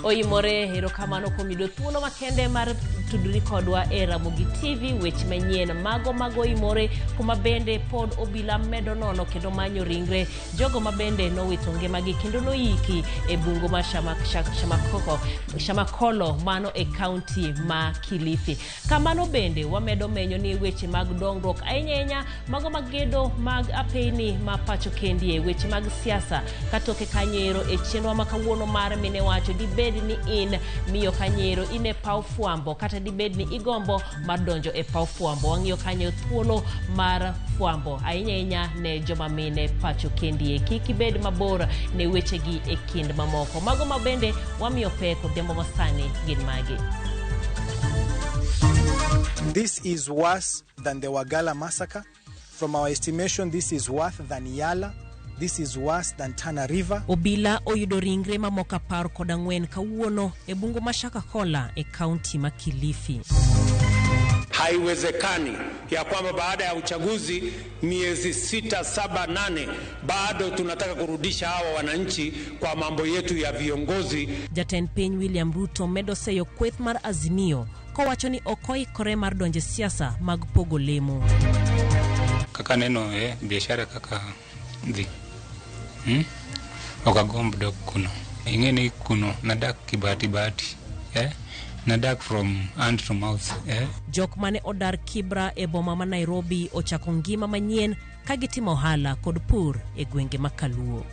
Oimore, erokamano kuom yudo thuolo makende mar tudri kodwa e Ramogi TV, weche manyien mago mag Oimore, kuma bende pod obila medo nono kendo manyo ringre jogo ma bende nowito ngimagi kendo noyiki e bungu ma Shamakolo mano e kaunti ma Kilifi. Kamano bende wamedo menyo ni weche mag dongruok ahinya ahinya mago mag gedo mag apeyni ma pacho kendie, weche mag siasa katoke kanyero e chenro ma kawuono mar mine wacho dibed ni in miyo kanyero in e paw fwambo kata dibed ni igombo mar donjo e paw fwambo. Wang'iyo kanyo thuolo mar fwambo ahinya ahinya ne joma mine pacho kendie. Kik ibed mabor ne wechegi e kind mamoko. Mago ma bende wamiyo pek odhiambo masani gin magi. This is worse than the Wagala massacre. From our estimation, this is worse than Yala. This is worse than Tana River. Obila oyudo ringre mamoko 14 kawuono e bungu ma Shakahola e kaunti ma Kilifi. Haiwezekani ya kwamba baada ya uchaguzi miezi 6, 7, 8 bado tunataka kurudisha hawa wananchi kwa mambo yetu ya viongozi. Jatend piny William Ruto medo seyo kweth mar Azimio kowacho ni ok oikore mar donjo e siasa mag pogo lemo. Kaka neno biashara kaka dhi. Ok agomb dok kuno. Ing'e ni kuno nadak kibahati bahati. Nadak from hand to mouth. Jok mane odar Kibra e boma ma Nairobi ochako ngima manyien ka gitimo ohala kod pur e gwenge ma Kaluo.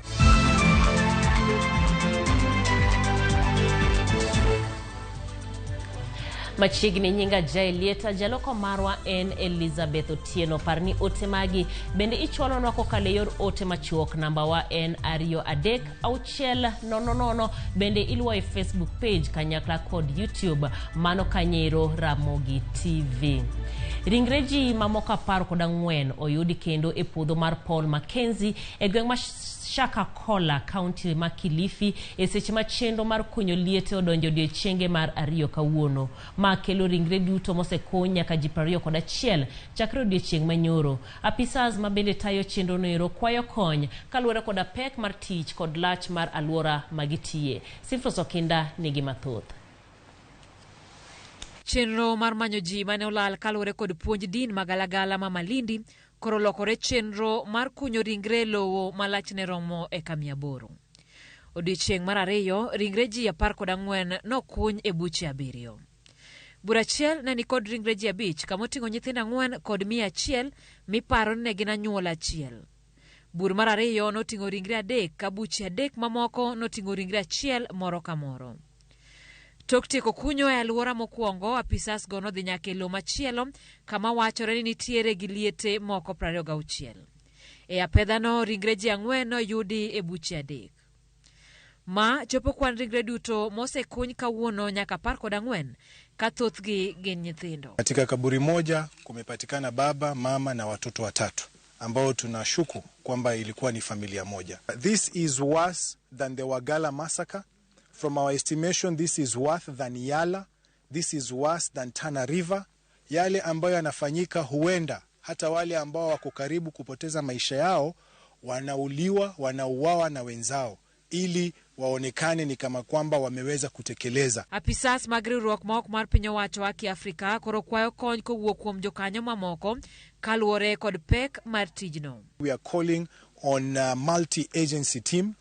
Machiegni nyinga Jaelieta, jaloko marwa en Elizabeth Otieno. Par ni ote magi bende ichwalonwa kokalo e yor ote machuok, namba wa en 2 3 6 0 0. Bende iluwo e Facebook page kanyakla kod YouTube mano kanyero Ramogi TV. Ringre ji mamoko 14 oyudi kendo e puodho mar Paul Mackenzie e gweng' ma Shakahola, kaunti ma Kilifi, e seche ma chenro mar kunyo liete odonjo odiechienge mar 2 kawuono. Ma kelo ringre duto mosekuny nyaka ji 21 chakre odiechieng' manyoro. Apisas ma bende tayo chenro noero kwayo kony kaluwore koda pek mar tich kod lach mar alwora ma gitiye. Sifros Okinda nigi mathoth. Chenro mar manyo ji mane olal kaluwore kod puonj din magalagala ma Malindi koro lokore chenro mar kunyo ringre lowo ma lachne romo eka 800. Odiechieng' mar 2, ringre ji 14 nokuny e buche 7. Bura achiel ne nikod ringre ji 5 kamoting'o nyithindo 4 kod 100 miparo ni ne gin anyuola achiel. Bur mar 2 noting'o ringre 3 ka buche 3 mamoko noting'o ringre 1 moro ka moro. Tok tieko kunyo e alwora mokwongo, apisas go nodhi nyaka e lowo machielo kama wachore ni nitiere gi liete moko 26. E apedhano, ringre ji 4 noyudi e buche 3. Ma chopo kwan ringre duto mosekuny kawuono nyaka 14 ka thothgi gin nyithindo. Katika kaburi moja kumepatikana baba, mama na watoto 3 ambao tunashuku kwamba ilikuwa ni familia moja. This is worse than the Wagala massacre. From our estimation, this is worse than Yala. This is worse than Tana River. Yale ambayo yanafanyika, huenda hata wale ambao wako karibu kupoteza maisha yao wanauliwa, wanauawa na wenzao ili waonekane ni kama kwamba wameweza kutekeleza. Apisas mag riwruok ma ok mar piny owacho Haki Afrika koro kwayo kony kowuok kuom jokanyo mamoko kaluwore kod pek mar tijno. We are calling on a multi-agency team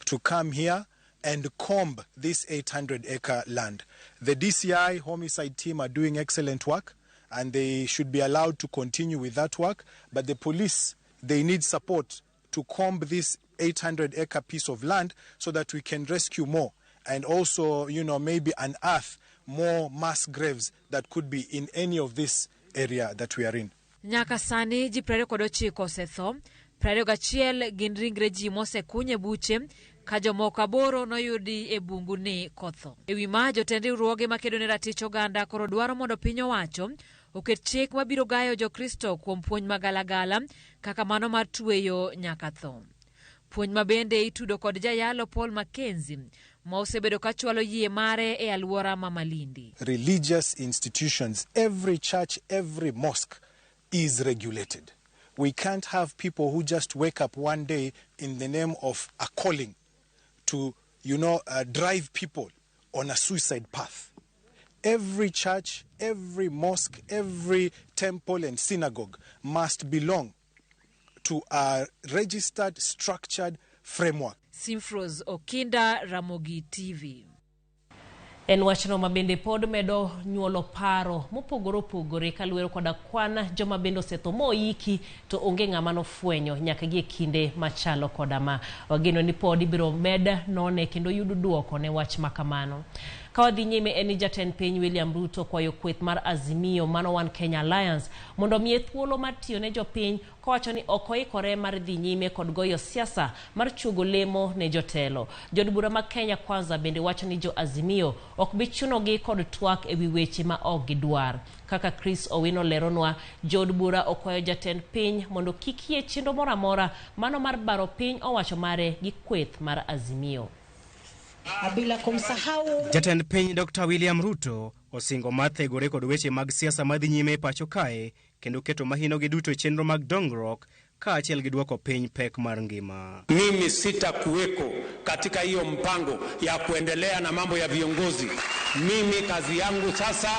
to come here and comb this 800-acre land. The DCI homicide team are doing excellent work and they should be allowed to continue with that work, but the police, they need support to comb this 800-acre piece of land so that we can rescue more and also, maybe unearth more mass graves that could be in any of this area that we are in. Nyaka sani ji 29 osetho, 21 gin ringre ji mosekuny e buche ka jomoko 8 noyudi e bungu ni kotho. E wi ma, jotend riwruoge makedo ne ratich oganda koro dwaro mondo piny owacho oket chik mabiro gayo Jokristo kuom puonj magalagala kaka mano mar tweyo nyaka tho. Puonj ma bende itudo kod jayalo Paul Mackenzie ma osebedo ka chwalo yie mare e alwora ma Malindi. Religious institutions, every church, every mosque is regulated. We can't have people who just wake up one day in the name of a calling to, drive people on a suicide path. Every church, every mosque, every temple and synagogue must belong to a registered, structured framework. Simfros Okinda, Ramogi TV. En wachno ma bende pod medo nyuolo paro mopogore opogore kaluwore koda kwan joma bende osetho moiki to onge ng'ama nofwenyo nyaka gi e kinde machalo koda ma. Wageno ni pod ibiro med none kendo yud duoko ne wach ma kamano. Ka wadhi nyime en ni jatend piny William Ruto kwayo kweth mar Azimio mano One Kenya Alliance mondo omiye thuolo mar tiyo ne jopiny kowacho ni ok oikore mar dhi nyime kod goyo siasa mar chuogo lemo ne jotelo. Jood bura mag Kenya Kwanza bende wacho ni jo Azimio ok bi chunogi kod twak ewi weche ma ok gidwar. Kaka Chris Owino leronwa, jood bura okwayo jatend piny mondo kik yie chenro moro amora mano mar baro piny owacho mare gi kweth mar Azimio. Bila kumsahau Jatend piny Dr. William Ruto osingo mar thegore kod weche mag siasa madhi nyime e pacho kae kendo keto mahino gi duto e chenro mag dongruok kaachiel gi dwoko piny pek mar ngima. Mimi sitakuweko katika hiyo mpango ya kuendelea na mambo ya viongozi. Mimi kazi yangu sasa,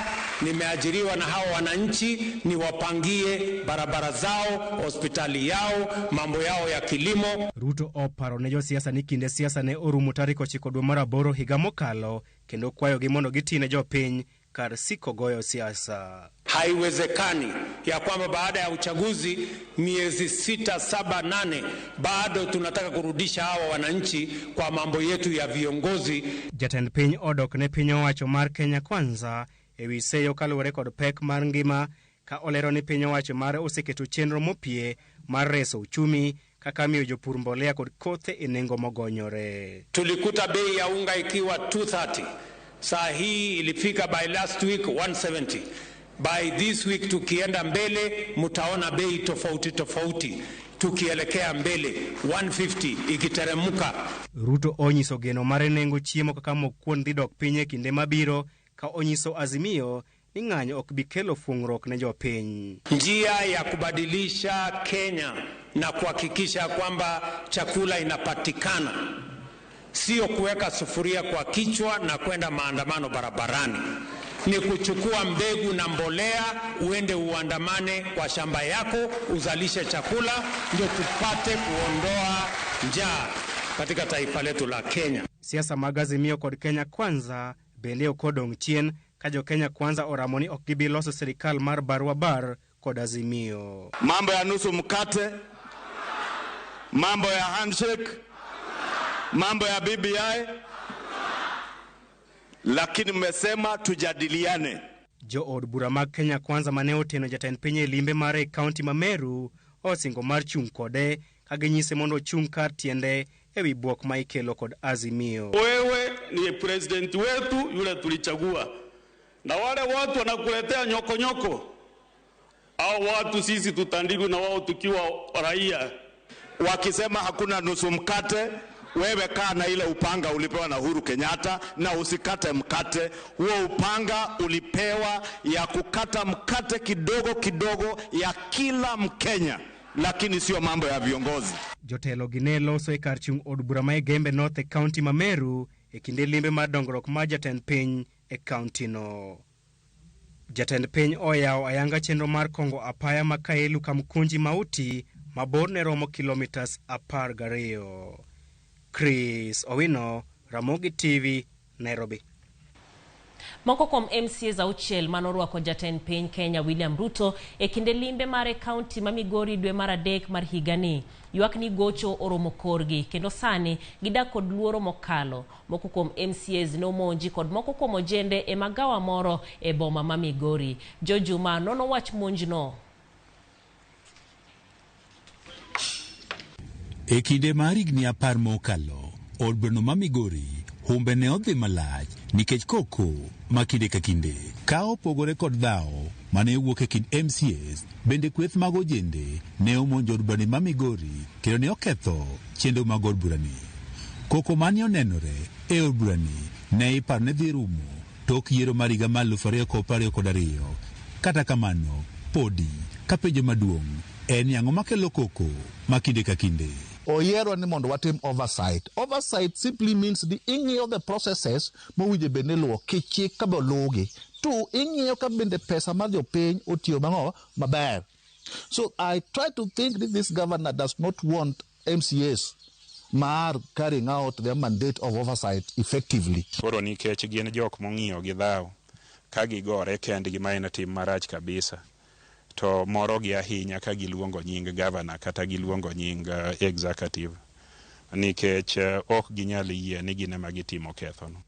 nimeajiriwa na hawa wananchi, niwapangie barabara zao, hospitali yao, mambo yao ya kilimo. Ruto oparo ne josiasa ni kinde siasa ne orumo tarik 9 dwe mar 8 higa mokalo kendo kwayogi mondo giti ne jopiny kar siko goyo siasa. Haiwezekani ya kwamba baada ya uchaguzi miezi 6, 7, 8 bado tunataka kurudisha hawa wananchi kwa mambo yetu ya viongozi. Jatend piny odok ne piny owacho mar Kenya Kwanza ewi seyo kaluwore kod pek mar ngima ka olero ni piny owacho mare oseketo chenro mopie mar reso uchumi kaka miyo jopur mbolea kod kothe e nengo mogonyore. Tulikuta bei ya unga ikiwa 230. Saa hii ilifika by last week 170. By this week tukienda mbele mtaona bei tofauti tofauti. Tukielekea mbele 150 ikiteremka. Ruto onyiso geno mare nengo chiemo kaka mok kuon dhi dok piny e kinde mabiro ka onyiso Azimio ni ng'anyo ok bi kelo fung'ruok ne jopiny. Njia ya kubadilisha Kenya na kuhakikisha kwamba chakula inapatikana sio kuweka sufuria kwa kichwa na kwenda maandamano barabarani. Ni kuchukua mbegu na mbolea uende uandamane kwa shamba yako uzalishe chakula ndio tupate kuondoa njaa katika taifa letu la Kenya. Siasa mag Azimio kod Kenya Kwanza bende ok odong' chien ka jo Kenya Kwanza oramo ni ok gibi loso sirikal mar barua bar kod Azimio. Mambo ya nusu mkate, mambo ya handshake, mambo ya BBI, lakini mmesema tujadiliane. Jo od bura mag Kenya Kwanza mane oteno jatend piny e limbe mare e kaunti ma Meru osingo mar chung' kode ka ginyise mondo ochung' kar tiende ewi bwok ma ikelo kod Azimio. Wewe ni president wetu yule tulichagua, na wale watu wanakuletea nyokonyoko, au watu sisi tutandikwe na wao tukiwa raia. Wakisema hakuna nusu mkate, wewe kaa na ile upanga ulipewa na Uhuru Kenyatta na usikate mkate. Huo upanga ulipewa ya kukata mkate kidogo kidogo ya kila Mkenya, lakini sio mambo ya viongozi. Jotelo gi ne loso e kar chung' od bura ma Igembe North e kaunti ma Meru e kinde limbe mar dongruok mar jatend piny e kaunti no. Jatend piny oyawo ayanga chenro mar kongo apaya ma Kaelu Kamkunji Mauti ma borne romo kilomitas 12. Chris Owino, Ramogi TV, Nairobi. Moko kuom MCAs 6 manorwako jatend piny Kenya William Ruto e kinde limbe mare kaunti ma Migori dwe mar 3 mar higani ywak ni gocho oromo korgi kendo sani gidak kod luoro mokalo. Moko kuom MCAs nomonji kod moko kuom ojende e magawa moro e boma ma Migori. Jojuma nono wach monjno. E kinde mar higni 10 mokalo, od burano ma Migori humbe ne odhi malach nikech koko ma kinde ka kinde. Ka opogore kod dhawo mane owuok e kind MCAs, bende kweth mag ojende ne omonjo od burani ma Migori kendo ne oketho chenro mag od burani. Koko mane onenore e od burani ne iparo ne dhi rumo tok yiero mar higa mar 2022. Kata kamano, podi ka penjo maduong' en ni ang'o makelo koko ma kinde ka kinde. Oyierwa ni mondo watim oversight. Oversight simply means ni ing'iyo the processes mowinjo bed ni iluwo kichik ka be oluwgi. To ing'iyo ka bende pesa mar jopiny otiyo mang'o maber. So I try to think that this governor does not want MCAs mar carrying out their mandate of oversight effectively. Koro nikech gin jok mong'iyo gi dhaw ka gigore kendgi ma en tim marach kabisa to morogi ahinya ka giluongo nying gavana kata giluongo nying executive nikech ok ginyal yie ni gin ema gitimo kethono.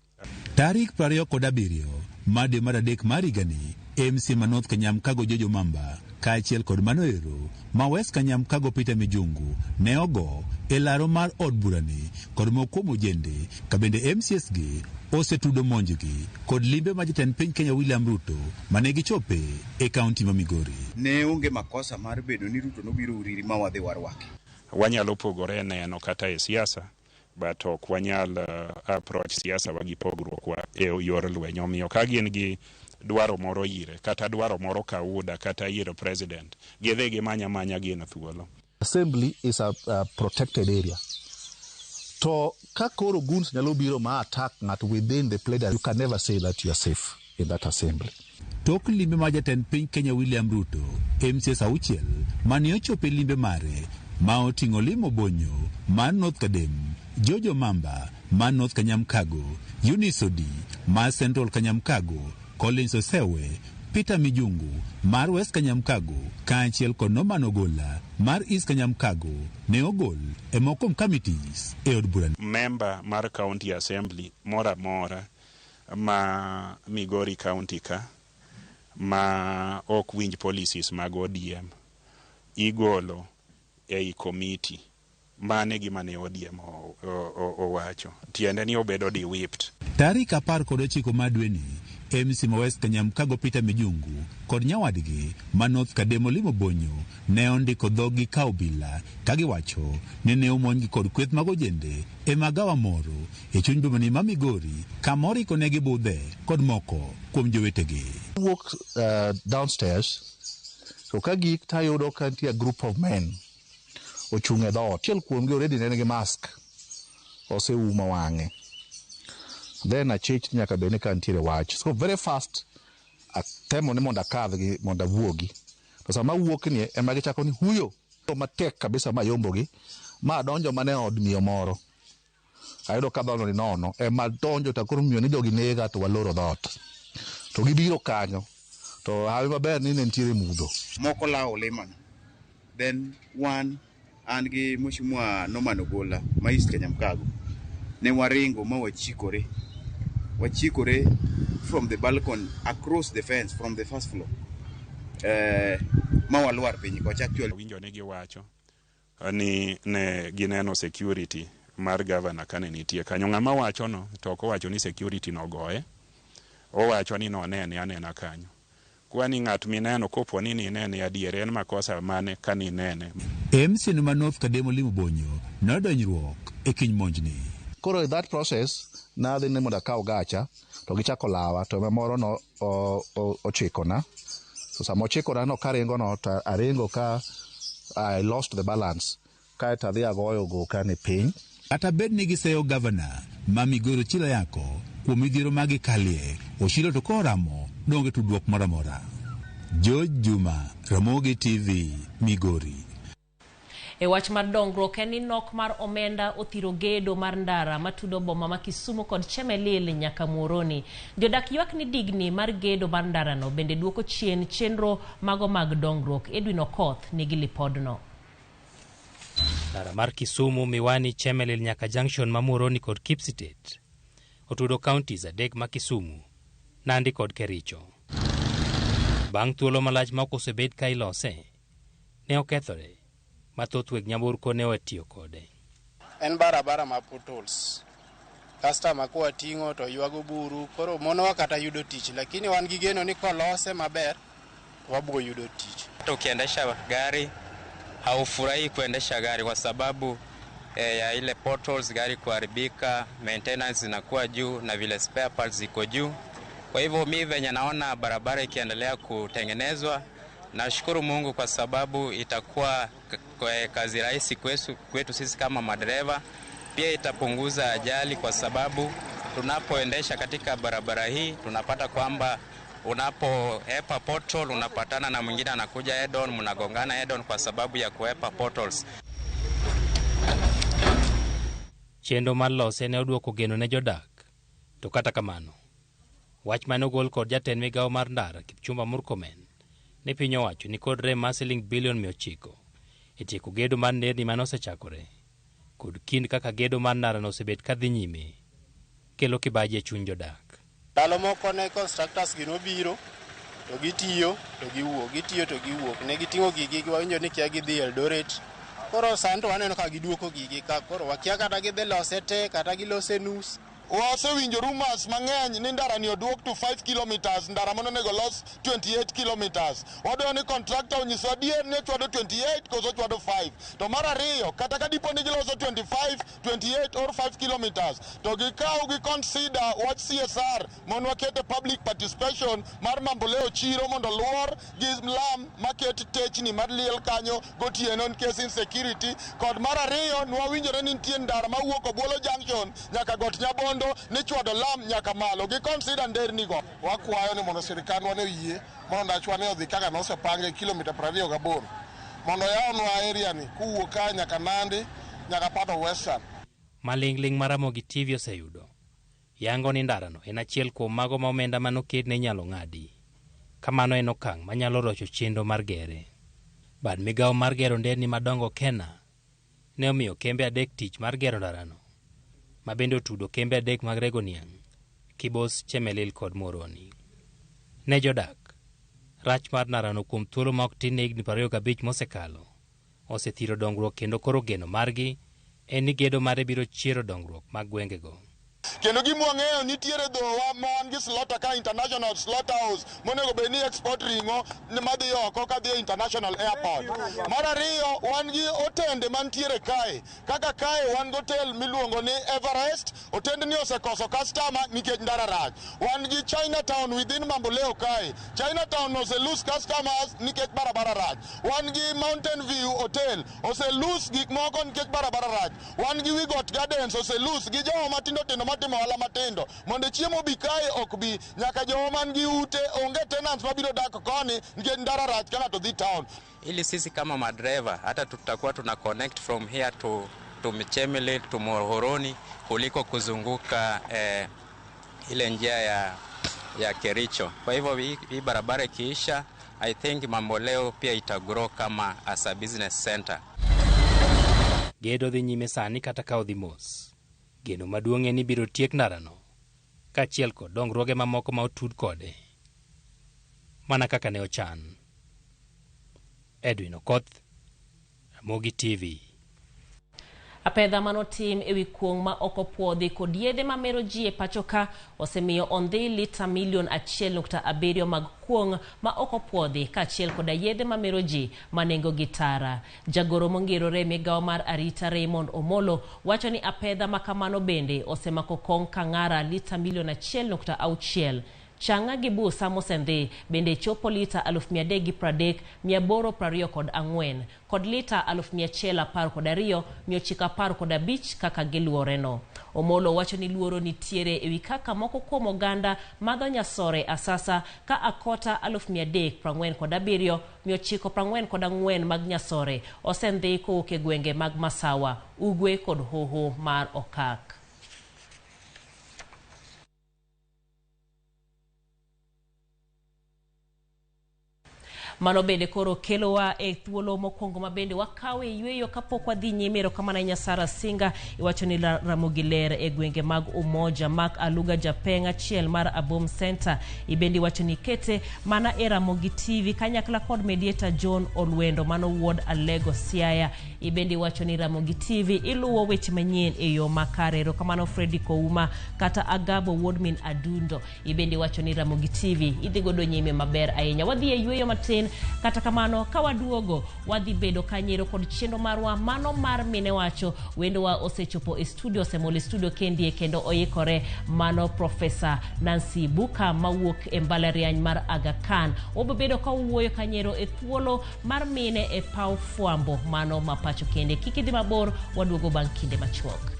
Tarik 27 mar dwe mar adek mar higani, MCA ma North Kanyamkago Jojo Mamba kaachiel kod mano ero ma West Kanyamkago Peter Mijungu ne ogo e laro mar od burani kod moko kuom ojende ka bende MCAs gi osetudo monjgi kod limbe ma jatend piny Kenya William Ruto mane gichope e kaunti ma Migori. Ne onge makosa mar bedo ni Ruto nobiro Uriri ma wadhi warwake. Wanyalo pogore e neno kata e siasa but ok wanyal approach siasa wa gi pogruok wa e yor lweny. Omiyo ka gin gi dwaro moro ire kata dwaro moro kauda kata ir president gidhi gimanya manya gin thuolo. Assembly is a protected area. To ka koro goons nyalo biro ma attack ng'ato within the plenary, you can never say that you are safe in that assembly. Tok limbe mar jatend piny Kenya William Ruto, MCAs auchiel mane ochopo e limbe mare ma oting'o Limo Bonyo mar North Kadem, Jojo Mamba mar North Kanyamkago, Eunice Odi mar Central Kanyamkago, Collins Osewe, Peter Mijungu mar West Kanyamkago kaachiel kod Norman Ogola mar East Kanyamkago ne ogol e moko kuom committees e od burani. Member mar County Assembly moro amora ma Migori County ka ma ok winj policies mag ODM igolo ei committee. Mane gima ne ODM owacho. Tiende ni obedo de-whipped. Tarik 19 mar dweni, MC ma West Kanyamkago Peter Mijungu kod nyawadgi ma North Kadem Olimo Bonyo ne ondiko dhoggi ka obila ka giwacho ni ne omonjgi kod kweth mag ojende e magawa moro e chuny bomani ma Migori kama oriko ne gibudhe kod moko kuom jowetegi. Wuok downstairs, to ka gik tayudo ka nitie a group of men ochung' e dhoot. Achiel kuomgi already ne nigi mask, oseumo wang'e. Then achich nyaka bed ni ka nitiere wach. So very fast, atemo ni mondo akadhgi mondo awuogi. To sama awuok ni ema gichako ni huyo matek kabisa mayombogi ma adonjo mana e od miyo moro. Ayudo ka dhoodno ni nono, ema adonjo to koro miyo ni jogi nega to waloro dhoot. To gibiro kanyo, to hawi maber ni ne nitiere mudho. Moko lawo limano. Then one an gi Mheshimiwa Norman Ogola ma East Kanyamkago ne waringo ma wachikore. Wachikore from the balcony across the fence from the first floor. Ma walwar piny kocha actually. Winjo ni giwacho ni ne gineno security mar governor kane nitie kanyo. Ng'ama wacho no to ok owacho ni security nogoye, owacho ni nonene anena kanyo. Kwani ng'at mineno kopo ni ninene adier en makosa mane ka ninene. MCA ma North Kadem Olimo Bonyo nodonjruok e kiny monjni. Koro in that process nadhi ni mondo akaw gacha to gichako lawa to moro no ochikona. So sama ochikona no karingo no to aringo ka I lost the balance. Kaeto adhi agoyo goka ni piny. Kata bed ni giseyo gavana ma Migori Ochilo Ayako kuom midhiero ma gikalie, Ochilo to koramo donge tudruok moro amora. George Juma, Ramogi TV, Migori. E wach mar dongruok en ni nok mar omenda othiro gedo mar ndara matudo boma ma Kisumu kod Chemelil nyaka Muhoroni. Jodak ywak ni digni mar gedo mar ndarano bende duoko chien chenro mago mag dongruok. Edwin Okoth nigi lipodno. Ndara mar Kisumu, Miwani, Chemelil nyaka junction ma Muhoroni kod Kipsitet otudo counties adek ma Kisumu, Nandi kod Kericho. Bang' thuolo malach ma ok osebed ka ilose, ne okethore ma thoth weg nyamburko ne otiyo kode. En barabara ma potholes. Customer kwa ting'o to ywago buru, koro monowa kata yudo tich, lakini wan gi geno ni kolose maber to wabiro yudo tich. Hata ukiendesha gari haufurahii kuendesha gari kwa sababu ya ile potholes, gari kuharibika, maintenance inakuwa juu na vile spare parts ziko juu. Kwa hivyo mi venye naona barabara ikiendelea kutengenezwa, nashukuru Mungu kwa sababu itakuwa kazi rahisi kwetu sisi kama madereva. Pia itapunguza ajali kwa sababu tunapoendesha katika barabara hii tunapata kwamba unapoepa pothole unapatana na mwingine anakuja head on, mnagongana head on kwa sababu ya kuepa potholes. Chenro mar lose ne oduoko geno ne jodak. To kata kamano, wach mane ogol kod jatend migawo mar ndara Kipchumba Murkomen ni piny owacho ni kod rem mar siling bilion 900 e tieko gedo mar nderni mane osechakore kod kind kaka gedo mar ndarano osebet kadhi nyime kelo kibaji e chuny jodak. Ndalo moko ne constructors gi nobiro to gitiyo to giwuok, gitiyo to giwuok. Ne giting'o gigi wawinjo ni kia gidhi Eldoret. Koro sani to waneno ka giduoko gigi ka koro wakia kata gidhi lose te kata gilose nus. Wasewinjo rumors mang'eny ni ndara ni oduok to 5 kilometers, ndara mane onego los 28 kilometers. Wadwaro ni contractor onyiswa adier ni ochwado 28 koso ochwado 5. To mar ariyo, kata ka dipo ni giloso 25, 28 or 5 kilometers, to gikaw gi consider wach CSR mondo wakete public participation mar Mamboleo chiro mondo luor gi lam maket techni mar liel kanyo gotieno nikech insecurity. Kod mar ariyo, nwawinjore ni nitie ndara mawuok Obwolo Junction nyaka Got Nyabondo ni chwado lam nyaka malo, gi consider nderni go. Wakwayo ni mondo sirikandwa ne oyie mondo ndachwa ne odhi kaka nosepange kilomita 28 mondo yawnwa area ni kowuok ka nyaka Nandi nyaka part of Western. Maling'ling' ma Ramogi TV oseyudo yango ni ndarano en achiel kuom mago ma omenda manoketne inyalo ng'adi. Kamano en okang' manyalo rocho chenro mar gere. Bad migawo mar gero nderni madongo Kena ne omiyo kembe 3 tich mar gero ndarano, ma bende otudo kembe 3 mag rego niang', Kibos, Chemelil kod Moroni. Ne jodak, rach mar ndarano kuom thuolo ma ok tin ne higni 25 mosekalo osethiro dongruok kendo koro geno margi en ni gedo mare biro chiero dongruok mag gwengego. Kendo gima wang'eyo nitiere dhowa ma wan gi slaughter ka international slaughterhouse monego bed ni export ring'o madhi oko kadhi e international airport. Mar ariyo, wan gi otende mantiere kae. Kaka kae wan gi hotel miluongo ni Everest, otendni osekoso customer nikech ndara rach. Wan gi Chinatown within Mamboleo kae. Chinatown ose lose customers nikech barabara rach. Wan gi Mountain View Hotel ose lose gik moko nikech barabara rach. Wan gi Wigot Gardens ose lose gi jowa matindo tindo matimo ohala matindo. Mondo chiemo bi kae ok bi, nyaka jowa man gi ute onge tenants mabiro dak koni nikech ndara rach ka ng'ato dhi town. Ili sisi kama madereva hata tutakuwa tuna connect from here to Chemelil to Muhoroni kuliko kuzunguka ile njia ya Kericho. Kwa hivyo hii barabara ikiisha, I think Mamboleo pia itagrow kama as a business center. Gedo dhi nyime sani kata ka odhi mos. Geno maduong' en ni biro tiek ndarano kaachiel kod dongruoge mamoko ma otud kode mana kaka ne ochan. Edwin Okoth, Ramogi TV. Apedha manotim ewi kuong' ma ok opuodhi kod yedhe mamero ji e pacho ka osemiyo ondhi lita milion 1.7 mag kuong' ma ok opuodhi kaachiel koda yedhe mamero ji ma nengogi tara. Jagoro mongirore e migawo mar arita Raymond Omolo wacho ni apedha ma kamano bende osemako kong' kang'ara lita milion 1.6. Chang'a gi busa mosendhi bende chopo lita 330,824 kod lita 112,915 kaka giluoreno. Omolo wacho ni luoro nitiere ewi kaka moko kuom oganda madho nyasore asasa ka akota 347,944 mag nyasore osendhi kowuok e gwenge mag Masawa, Ugwe kod Hoho mar Okak. Mano bende koro kelowa e thuolo mokwongo ma bende wakawe yweyo kapok wadhi nyime. Erokamano ahinya Sara Singa, iwacho ni Ramogi ler e gwenge mag Umoja Mark Aluga Japeng' achiel mar Abom Center. Ibende iwacho ni kete mana e Ramogi TV kanyakla kod mediator John Olwendo mano wuod Alego Siaya. Ibende iwacho ni Ramogi TV iluwo weche manyien e yo makare. Erokamano Freddy Kouma kata Agabo wuod min Adundo. Ibende iwacho ni Ramogi TV idhi godo nyime maber ahinya. Wadhi e yweyo matin. matin. Kata kamano, ka waduogo, wadhi bedo kanyero kod chenro marwa mano mar mine wacho. Wendowa osechopo e studio, osemol e studio kendie kendo oikore mano Profesa Nancy Buka mawuok e mbalariany mar Aga Khan. Wabobedo ka wuoyo kanyero e thuolo mar mine e paw fwambo mano ma pacho kende. Kik idhi mabor, waduogo bang' kinde machuok.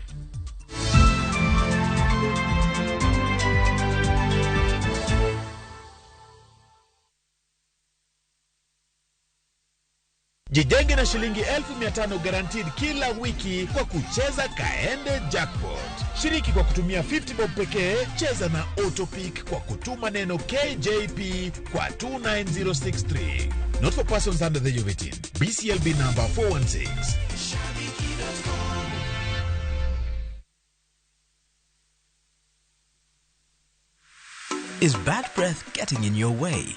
Jijenge na shilingi 500,000 guaranteed kila wiki kwa kucheza Kaende Jackpot. Shiriki kwa kutumia 50 bob pekee, cheza na Autopick kwa kutuma neno KJP kwa 29063. Not for persons under the age of 18. BCLB number 416. Is bad breath getting in your way?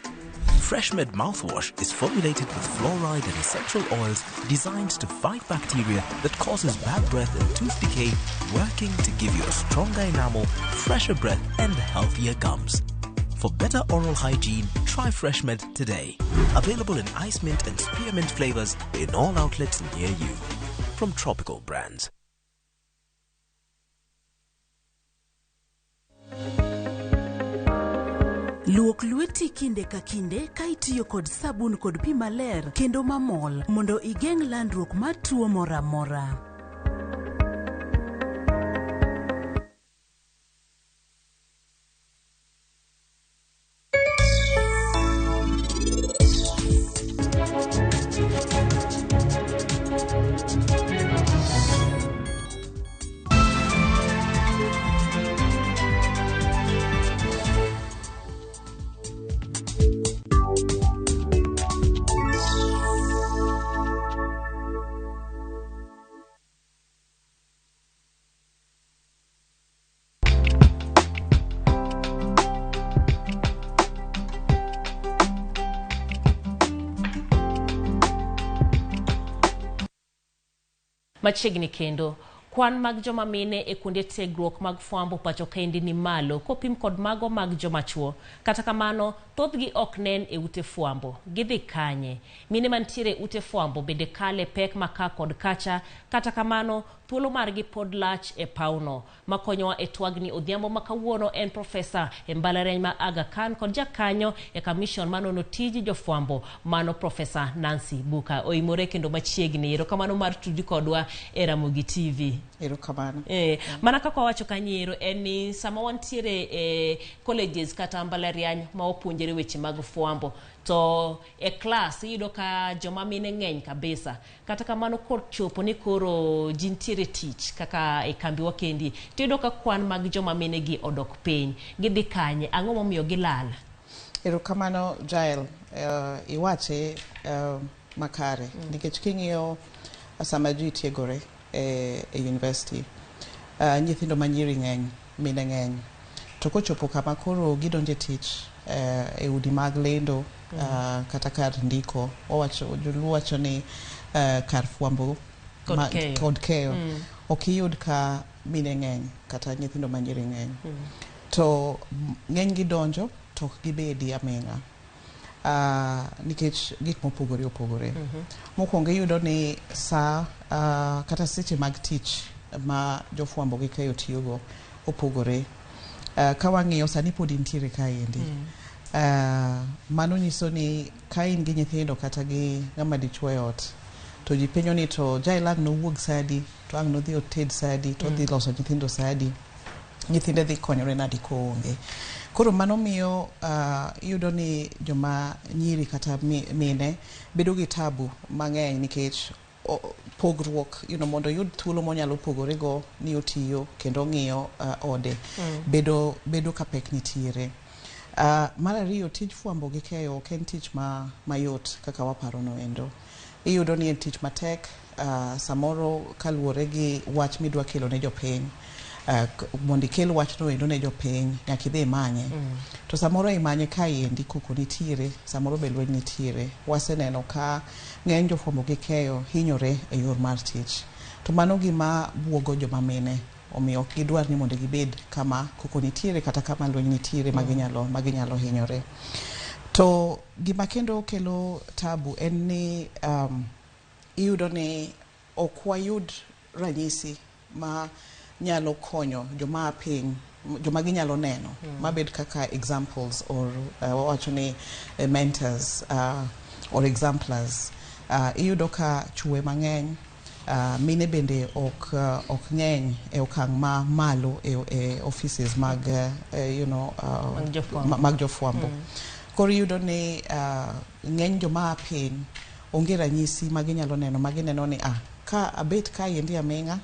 FreshMed mouthwash is formulated with fluoride and essential oils designed to fight bacteria that causes bad breath and tooth decay, working to give you a stronger enamel, fresher breath, and healthier gums. For better oral hygiene, try FreshMed today. Available in ice mint and spearmint flavors in all outlets near you. From Tropical Brands. Luok lweti kinde ka kinde ka itiyo kod sabun kod pi maler kendo mamol mondo igeng' landruok mar tuo moro amora. Machiegni kendo, kwan mag joma mine e kuonde tiegruok mag fwambo pacho kaendi ni malo kopim kod mago mag joma chuo. Kata kamano, thothgi ok nen e ute fwambo. Gidhi kanye? Mine mantiere e ute fwambo bende kale pek maka kod kacha. Kata kamano, thuolo margi pod lach e pawno. Makonyowa e twagni odhiambo ma kawuono en Profesa e mbalariany ma Aga Khan kod jakanyo e commission manono tij jofwambo mano Profesa Nancy Buka. Oimore kendo machiegni. Erokamano mar tudi kodwa e Ramogi TV. Erokamano. Mana kaka wawacho kanyiero en ni sama wantiere e colleges kata mbalariany ma wapuonjore weche mag fwambo to e klas iyudo ka joma mine ng'eny kabisa. Kata kamano kor chopo ni koro ji nitiere tich kaka e kambiwa kendi to iyudo ka kwan mag joma mine gi odok piny. Gidhi kanye? Ang'o momiyo gilal? Erokamano Jael, iwache makare nikech king'iyo sama ji tiegore e university, nyithindo manyiri ng'eny, mine ng'eny, to kochopo kama koro gidonje tich e udi mag lendo kata kar ndiko, wawacho joluo wacho ni kar fwambo kod keyo ok iyud ka mine ng'eny kata nyithindo manyiri ng'eny. To ng'eny gi donjo to ok gibedi aming'a nikech gik mopogore opogore. Mokwongo iyudo ni saa kata seche mag tich ma jofwambo gi keyo tiyogo opogore. Ka wang'iyo sani pod intiere kaendi. Mano nyiso ni ka in gi nyithindo kata gi ng'ama dichuo e ot, to ji penjo ni to Jael ang' nowuog sa adi, to ang' nodhi oted sa adi, to odhi loso nyithindo sa adi, nyithinde dhi konyore nadi koonge. Koro mano miyo iyudo ni joma nyiri kata mine bedo gi tabu mang'eny nikech pogruok, mondo oyud thuolo monyalo pogorego ni otiyo kendo ong'iyo ode, bedo ka pek nitiere. Mar ariyo, tij fwambo gi keyo ok en tich mayot kaka waparo no endo. Iyudo ni en tich matek, samoro kaluwore gi wach midwa kelo ne jopiny. Mondo ikel wachno endo ne jopiny, nyaka idhi imanye. To samoro imanye kaendi koko nitiere, samoro be lweny nitiere. Waseneno ka ng'eny jofwambo gi keyo hinyore e yor mar tich. To mano gima buogo joma mine, omiyo ok gidwar ni mondo gibed kama koko nitiere kata kama lweny nitiere ma ginyalo hinyore. To gima kendo kelo tabu en ni iyudo ni ok wayud ranyisi ma nyalo konyo joma a piny, joma ginyalo neno mabed kaka examples or wawacho ni mentors or exemplars. Iyudo ka chwe mang'eny, mine bende ok ng'eny e okang' ma malo e offices mag Mag jofwambo. Mag jofwambo. Koro iyudo ni ng'eny joma a piny onge ranyisi ma ginyalo neno, ma gineno ni ka abet kaendi aming'a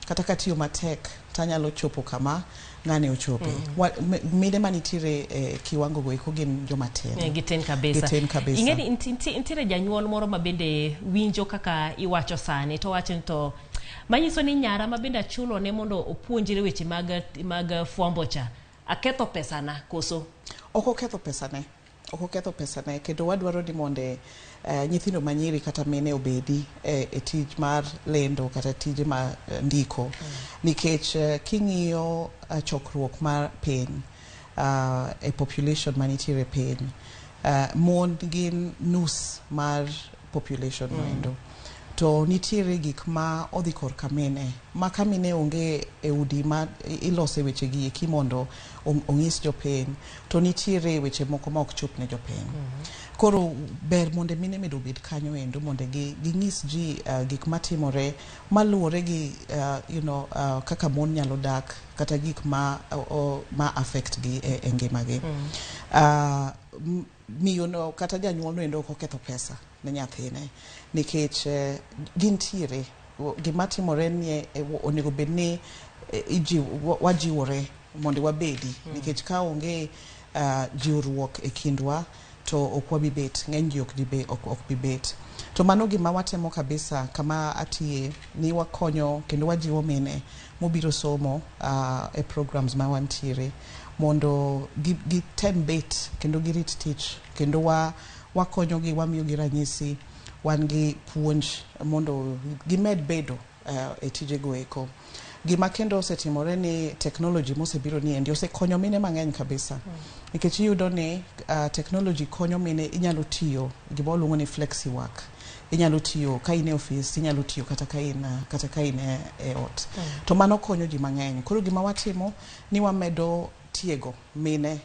kata katiyo matek tanyalo chopo kama ng'ane ochope. Mine manitiere e kiwango go eko gin joma tin. Gitin kabisa. Gitin kabisa. Ing'eni nitiere janyuol moro ma bende winjo kaka iwacho sani to wacho ni to manyiso ni nyara ma bende achulo ne mondo opuonjre weche mag fwambo cha, aketho pesana koso? Ok oketho pesane. Ok oketho pesane, kendo wadwaro ni monde nyithindo manyiri kata mine obedi e tij mar lendo kata tije ma ndiko. Nikech king'iyo chokruok mar piny, e population manitiere piny, mon gin nus mar population noendo. To nitiere gik ma odhi korka mine, ma ka mine onge e udi ma ilose weche gi eki mondo ong'is jopiny, to nitiere weche moko ma ok chop ne jopiny. Koro ber mondo mine medo obed kanyo endo mondo ging'is ji gik matimore maluwore gi kaka mon nyalo dak kata gik ma affect gi e ngimagi. Miyo no kata janyuol no endo ok oketho pesa ne nyathine, nikech gintiere. Gima timore ni onego bed ni wajiwore mondo wabedi, nikech ka onge jiwruok e kindwa to ok wabi bet, ng'eny ji ok bi bet. To mano gima watemo kabisa kama atiye, ni wakonyo kendo wajiwo mine mobiro somo e programs ma wantiere mondo gitem bet kendo girit tich, kendo wakonyogi, wamiyogi ranyisi, wan gi puonj mondo gimed bedo e tijego eko. Gima kendo osetimore ni technology mosebiro ni endi osekonyo mine mang'eny kabisa. Nikech iyudo ni technology konyo mine, inyalo tiyo gima waluongo ni flexi work. Inyalo tiyo ka in e ofis, inyalo tiyo kata ka in e ot. To mano konyo ji mang'eny. Koro gima watimo ni wamedo tiego mine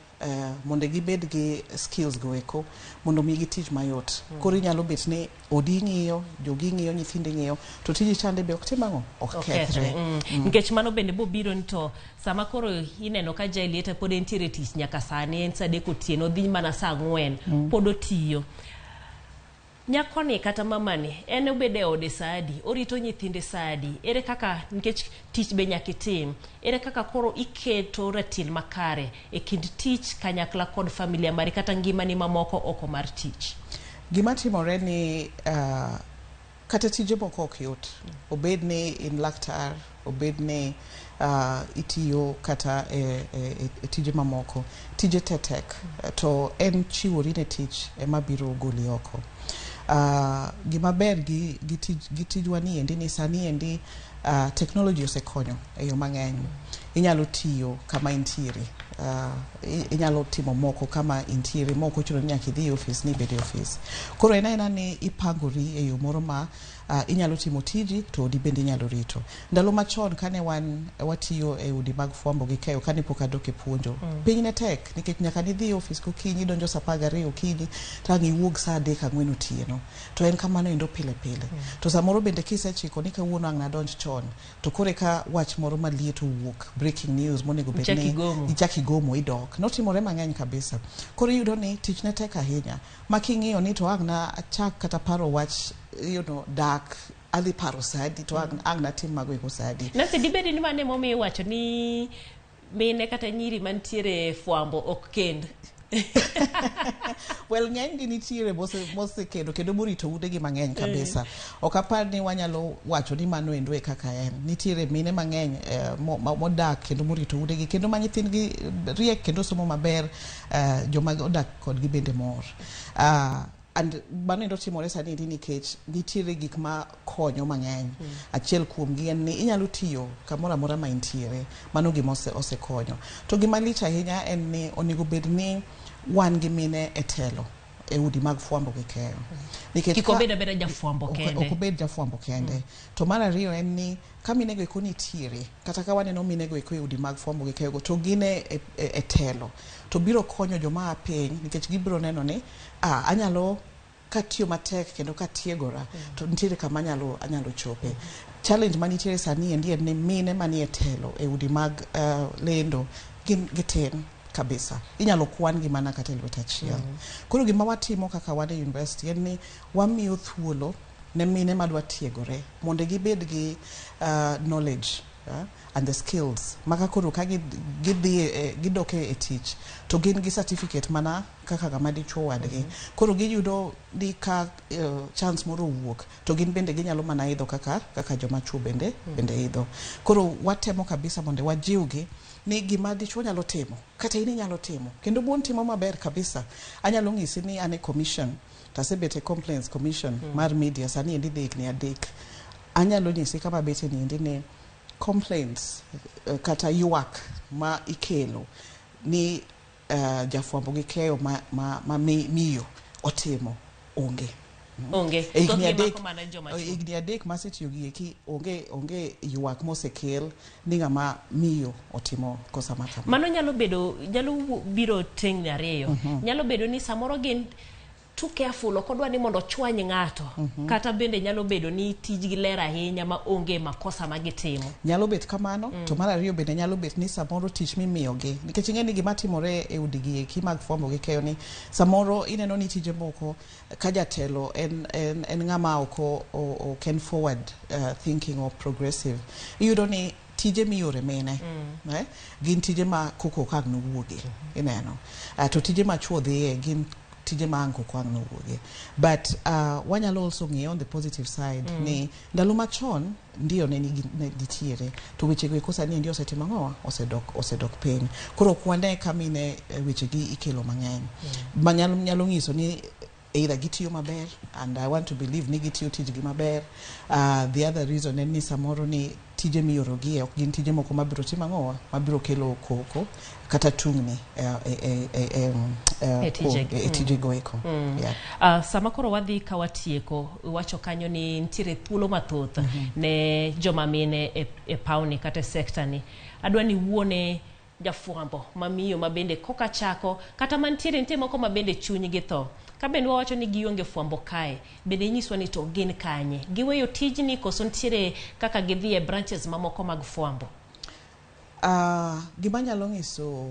mondo gibed gi skills go eko mondo migi tich mayot. Koro inyalo bet ni odi ing'iyo, jogi ing'iyo, nyithindi ing'iyo, to tiji chande be ok tim ang'o? Ok kethre. Nikech mano bende bobiro ni to sama koro ineno ka Jaelieta pod entiere tich nyaka sani, en saa 3 otieno, odhi mana saa 4, pod otiyo. Nyakoni kata mamani en obedo e ode saa adi, orito nyithinde saa adi, ere kaka, nikech tich be nyaka itim, ere kaka koro iketo ratil makare e kind tich kanyakla kod familia mari kata ngimani mamoko oko mar tich? Gima timore ni kata tije moko ok yot. Obed ni in laktar, obed ni itiyo kata e tije mamoko. Tije te tek, to en chiwori ne tich ema biro goli oko. Gima ber gi tijwa ni endi ni sani endi technology osekonyo e yo mang'eny. Inyalo tiyo kama intiere. Inyalo timo moko kama intiere, mok ochuno ni nyaka idhi e ofis ni ibed e ofis. Koro en aena ni ipangori e yo moro ma inyalo timo tiji to odi bende inyalo rito. Ndalo machon kane wan watiyo e udi mag fwambo gi keyo, kane pok adok e puonjo, piny ne tek nikech nyaka nidhi e ofis gokinyi, idonjo saa 12 okinyi, to ang' iwuog saa 3 4 otieno. To en kamano endo pile pile. To samoro bende kisechiko ni kawuono ang' nadonj chon, to koro eka wach moro maliet owuok, breaking news monego bed Ichak ni igomo. Ichak igomo idok. Notimore mang'eny kabisa. Koro iyudo ni tich ne tek ahinya. Ma king'iyo ni to ang' na achak kata paro wach dak adhi paro saa adi to ang' natim mago eko saa adi. Nancy, dibed ni mano emomiyo iwacho ni mine kata nyiri mantiere fwambo ok kend? Well, ng'eny gi nitiere mosekendo kendo morito utegi mang'eny kabisa. Ok apar ni wanyalo wacho ni mano endo e kaka en. Nitiere mine mang'eny modak kendo morito utegi kendo ma nyithindgi riek kendo somo maber, joma odak kodgi bende mor. And mano endo timore sani endi nikech nitiere gik ma konyo mang'eny. Achiel kuomgi en ni inyalo tiyo kamoro amora ma intiere. Mano gima osekonyo. To gima lich ahinya en ni onego bed ni wan gi mine e telo. e udi mag fwambo gi keyo. Nikech Kik ka- obed abeda jafwambo kende. Ok obed jafwambo kende. To mar ariyo en ni ka minego eko nitiere, kata ka waneno minego eko e udi mag fwambo gi keyo go, to gin e telo. To biro konyo joma a piny nikech gibiro neno ni ah, anyalo katiyo matek kendo katiegora to nitiere kama anyalo chope. Challenge manitiere sani endi en ni mine manie telo e udi mag lendo gin gitin kabisa. Inyalo kwan gi mana kata e lwet achiel. Koro gima watimo kaka wan e university en ni wamiyo thuolo ne mine madwa tiegore mondo gibed gi knowledge and the skills maka koro ka gidhi gidok e tich to gin gi certificate mana kaka ng'ama dichuo wadgi. Koro giyudo ni ka chance moro owuok to gin bende ginyalo mana idho kaka joma chuo bende idho. Koro watemo kabisa mondo wajiwgi ni gima dichuo nyalo timo kata in inyalo timo kendo mon timo maber kabisa. Anyalo ng'isi ni an e commission to asebet e complaints commission mar media sani endi dhi higni 3. Anyalo nyisi kama abete ni endi ni complaints kata ywak ma ikelo ni jafwambo gi keyo ma miyo otimo onge. Onge. E higni Thothgi 3 mako mana joma chuo. Higni 3 masetiyo gi eki onge ywak mosekel ni ng'ama miyo otimo kosa ma kama. Mano nyalo bedo nyalo biro tengni ariyo. Nyalo bedo ni samoro gin too careful, ok odwa ni mondo ochwany ng'ato. Kata bende nyalo bedo ni tijgi ler ahinya ma onge makosa ma gitimo. Nyalo bet kamano. To mar ariyo bende nyalo bet ni samoro tich mimiyogi nikech ing'e ni gima timore e udi gi eki mag fwambo gi keyo ni samoro ineno ni tije moko ka jatelo en ng'ama ok en forward thinking or progressive, iyudo ni tije miyore mine gin tije ma koko ok ang' nowuogi ineno, to tije ma chuo dhiye gin tije ma ang' koko ang' nowuogie. But wanyalo also ng'iyo on the positive side ni ndalo machon ndio ne nitiere to wechego eko sani endi osetimo ang'owa osedok piny. Koro ok wane ka mine wechegi ikelo mang'eny ma nyalo nyiso ni either gitiyo maber, and I want to believe ni gitiyo tijgi maber. The other reason en ni samoro ni tije miorogie ok gin tije moko mabiro timo ang'owa mabiro kelo koko kata tungni E tijegi. e tijego eko. Yeah. Sama koro wadhi ka watieko, iwacho kanyo ni nitiere thuolo mathoth ne joma mine e pawni kata e sekta ni. Adwa ni wuone jafwambo mamiyo ma bende koka chako kata mantiere nitie moko ma bende chunygi tho. Ka bende wawacho ni gionge fwambo kae, bende inyiswa ni to gin kanye? Giweyo tijni koso nitiere kaka gidhi e branches mamoko mag fwambo? Gima anyalo nyiso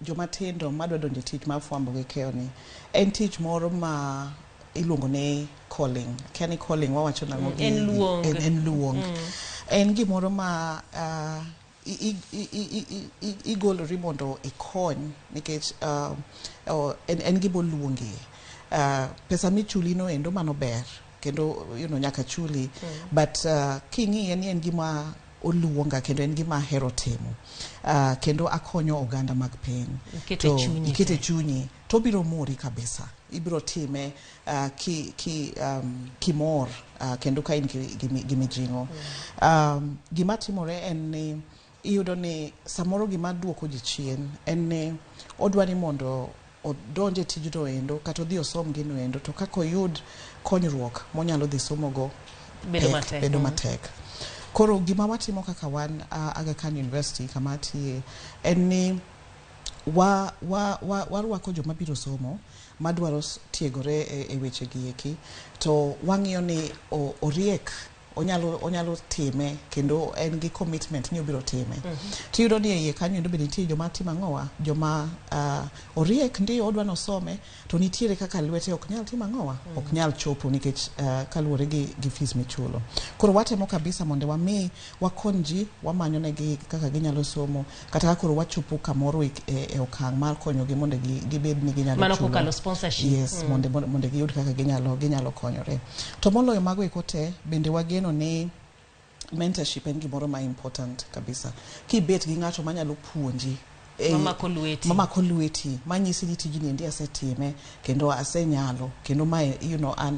joma tindo madwa donjo e tich mar fwambo gi keyo ni en tich moro ma iluongo ni calling. Akia ni calling wawacho nang'o En luong. En luong. En gimoro ma igolori mondo ikony nikech en gima oluongi. Pesa michuli no endo mano ber kendo nyaka chuli, but king'iye ni en gima oluonga kendo en gima ahero timo, kendo akonyo oganda mag piny. Ikete To chunyi ikete te. chunyi to obiro mori kabisa, ibiro time kimor kendo ka in gi mijing'o. Gima timore en ni iyudo ni samoro gima duoko ji chien en ni odwa ni mondo odonj e tijno endo kata odhi osom gino endo, to kaka oyud konyruok monyalo dhi somogo Bedo pek, matek. bedo matek. Koro gima watimo kaka wan Aga Khan University kama atiye en ni warwako joma biro somo madwaro tiegore e weche gi eki, to wang'iyo ni oriek, onyalo time kendo en gi commitment ni obiro time. Tiyudo ni e iye kanyo endo bende nitie joma timo ang'owa, joma oriek ndi odwa nosome to nitiere kaka lwete ok nyal timo ang'owa, ok nyal chopo nikech kaluwore gi fees michulo. Koro watemo kabisa mondo wami wakony ji, wamanyo negi kaka ginyalo somo, kata ka koro wachopo kamoro e okang' mar konyogi mondo gibed ni ginyalo Mano chulo. kokalo sponsorship. Yes, mondo giyud kaka ginyalo konyore. To moloyo mago eko te, bende wageno ni mentorship en gimoro ma important kabisa. Kibet gi ng'ato manyalo puonji Mamako lweti. Mamako lweti, manyisi ni tijni endi asetime kendo asenyalo, kendo mae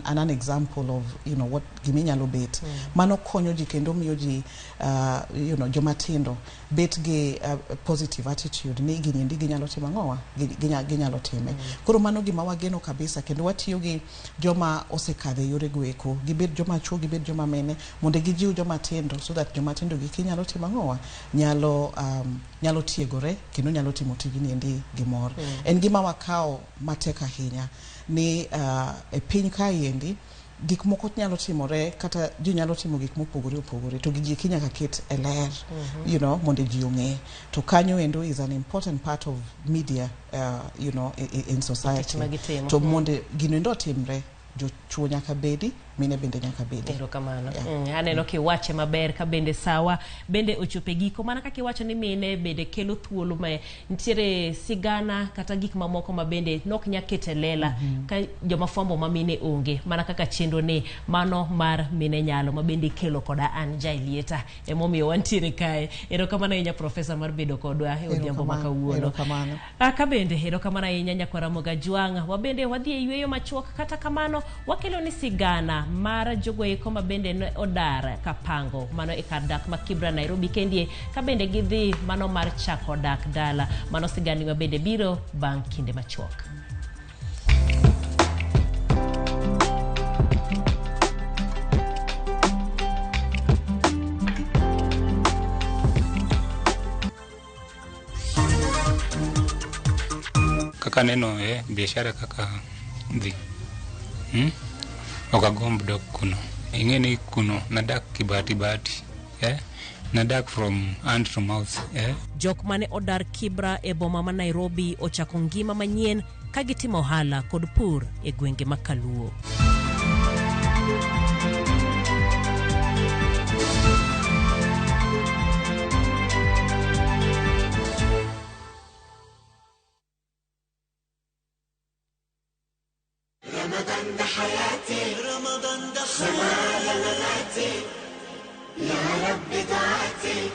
an example of what giminyalo bet. Mano konyo ji kendo miyo ji joma tindo bet gi positive attitude ni gini endi ginyalo timo ang'owa, ginyalo time. Koro mano gima wageno kabisa, kendo watiyo gi joma osekadhe yore go eko, gibed joma chuo, gibed joma mine, mondo gijiw joma tindo so that joma tindo gi kinyalo timo ang'owa, nyalo tiegore kendo nyalo timo tijni endi gi mor. En gima wakawo matek ahinya ni e piny kaendi gik moko nyalo timore, kata ji nyalo timo gik mopogore opogore, to gigi eki nyaka ket e ler, mondo ji ong'e. To kanyo endo is an important part of media in society. To mondo gino endo otimre, jochuo nyaka bedi, mine bende nyaka bedi. Erokamano. Aneno kiwache maber ka bende sawa bende ochopo e giko, mana kaka iwacho ni mine bende kelo thuolo ma nitiere sigana kata gik mamoko ma bende nok nya kete lela ka joma fwambo ma mine onge, mana kaka chenro ni mano mar mine nyalo ma bende ikelo koda an Jailieta, emomiyo wantiere kae. Erokamano ahinya profesa mar bedo kodwa e odhiambo ma kawuono. Ka bende erokamano ahinya nyakwara Mogajwang', wabende wadhi e yweyo machuok, kata kamano wakelo ni sigana mar jogo eko ma bende ne odar kapango mano e kar dak ma Kibra Nairobi kendie, ka bende gidhi mano mar chako dak dala. Mano sigani ma bende biro bang' kinde machuok. Kaka neno biashara kaka dhi ok agomb dok kuno. Ing'e ni kuno nadak kibati bati, nadak from hand to mouth. Jok mane odar Kibra e boma ma Nairobi ochako ngima manyien ka gitimo ohala kod pur e gwenge ma Kaluo. رمضان ده حياتي، رمضان ده حياتي، يا رب دعاتي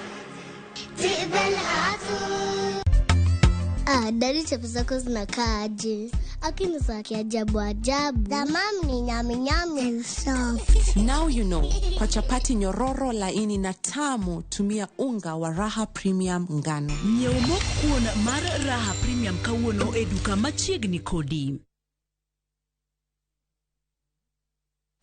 تقبلها عطول. Dadi, chapo zako zinakaa aje? Akini za kiajabu ajabu. Tamam ni nyami nyami soft. Now you know. Kwa chapati nyororo laini na tamu, tumia unga wa Raha Premium ngano. Nyiew mok kuon mar Raha Premium kawuono e duka machiegni kodi.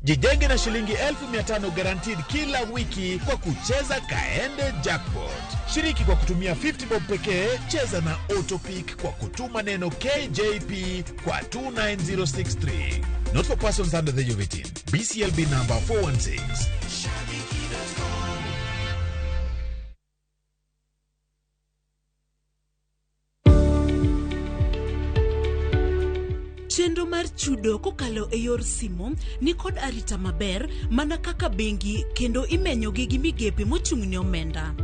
Jijenge na shilingi 1500 guaranteed kila wiki kwa kucheza Kaende Jackpot. Shiriki kwa kutumia 50 bob pekee, cheza na Autopick kwa kutuma neno KJP kwa 29063. Not for persons under the age of 18. BCLB number 416. Chenro mar chudo kokalo e yor simu ni kod arita maber mana kaka bengi, kendo imenyogi gi migepe mochung' ne omenda.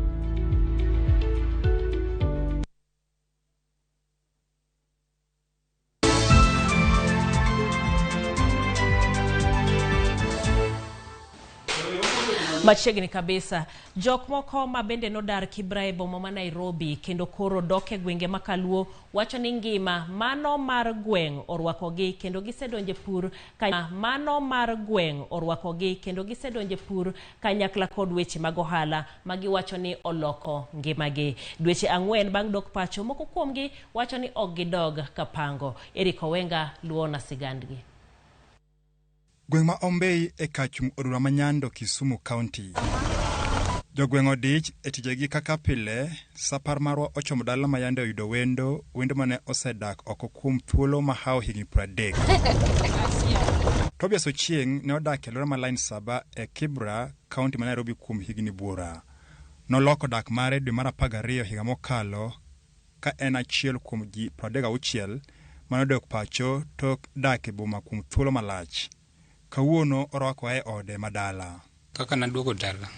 Machiegni kabisa. Jok moko ma bende nodar Kibra e boma ma Nairobi kendo koro dok e gwenge ma Kaluo wacho ni ngima mano mar gweng' orwakogi kendo gisedonje pur mano mar gweng' orwakogi kendo gisedonje pur kanyakla kod weche mag ohala ma giwacho ni oloko ngimagi. Dweche 4 bang' dok pacho, moko kuomgi wacho ni ok gidog kapango. Eric Owenga luwo na sigandgi. Gweng' ma Ombei e kachung' od bura ma Nyando, Kisumu County. Jogweng' odich e tijegi kaka pile, sapar marwa ochomo dala ma yande oyudo wendo, wendo mane osedak oko kuom thuolo mahawo higni 30. Tobias Ochieng' ne odak e alwora ma Line 7 e Kibra, kaunti ma Nairobi kuom higni buora. Noloko dak mare dwe mar 12 higa mokalo ka en achiel kuom ji 36 mane odok pacho tok dak e boma kuom thuolo malach. Kawuono orwakowa e ode madala. Kaka naduogo dala,